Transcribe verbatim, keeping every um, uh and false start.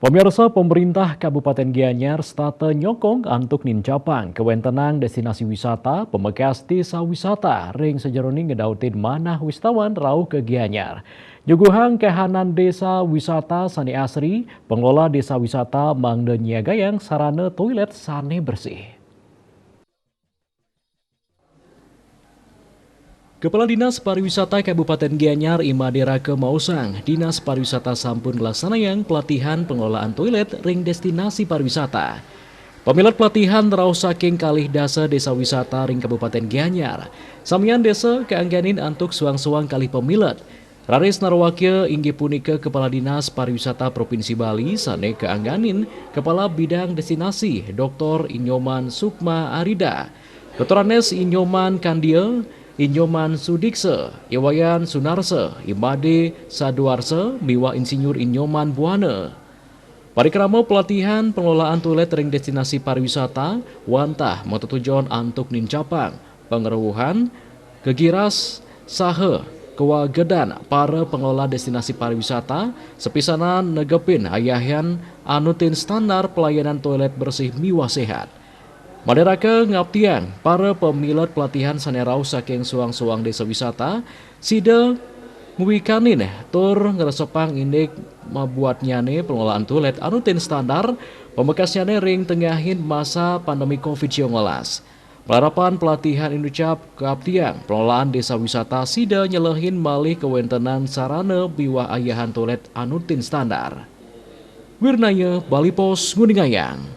Pemirsa, pemerintah Kabupaten Gianyar setata nyokong antuk nincapang kewentenang destinasi wisata, pemekas desa wisata ring sajeroning ngedautin manah wisatawan rauh ke Gianyar. Nyuguhang kahanan desa wisata sane asri, pengelola desa wisata mangda nyiagayang sarana toilet sane bersih. Kepala Dinas Pariwisata Kabupaten Gianyar, I Made Raka, maosang, Dinas Pariwisata sampun nglaksanayang pelatihan pengelolaan toilet ring destinasi pariwisata. Pamilet pelatihan rauh saking kalih dasa desa wisata ring Kabupaten Gianyar. Samian desa kaangganin antuk suang-suang kalih pamilet. Raris narwakya inggih punika Kepala Dinas Pariwisata Provinsi Bali sane kaangganin Kepala Bidang Destinasi, Doktor Inyoman Sukma Arida, Doktor Anes Inyoman Kandia, Inyoman Sudiksa, I Wayan Sunarsa, I Made Saduarsa, miwah Insinyur Inyoman Buana. Parikrama pelatihan pengelolaan toilet ring destinasi pariwisata wantah matetujon antuk nincapang pangrauhan, kagiras, saha kawagedan para pengelola destinasi pariwisata, sapisanan negepin ayahan anutin standar pelayanan toilet bersih miwah sehat. Made Raka ngaptiang para pamilet pelatihan sane rauh saking suang-suang desa wisata, sida ngwikanin tur ngresepang indik mabuatnyane pengelolaan toilet anutin standar pamekasnyane ring tengahin masa pandemi covid sembilan belas. Malarapan pelatihan inucap kaaptiang pengelolaan desa wisata sida nyelehin malih kawentenan sarana miwah ayahan toilet anutin standar. Wirnaya, Bali Post, nguningayang.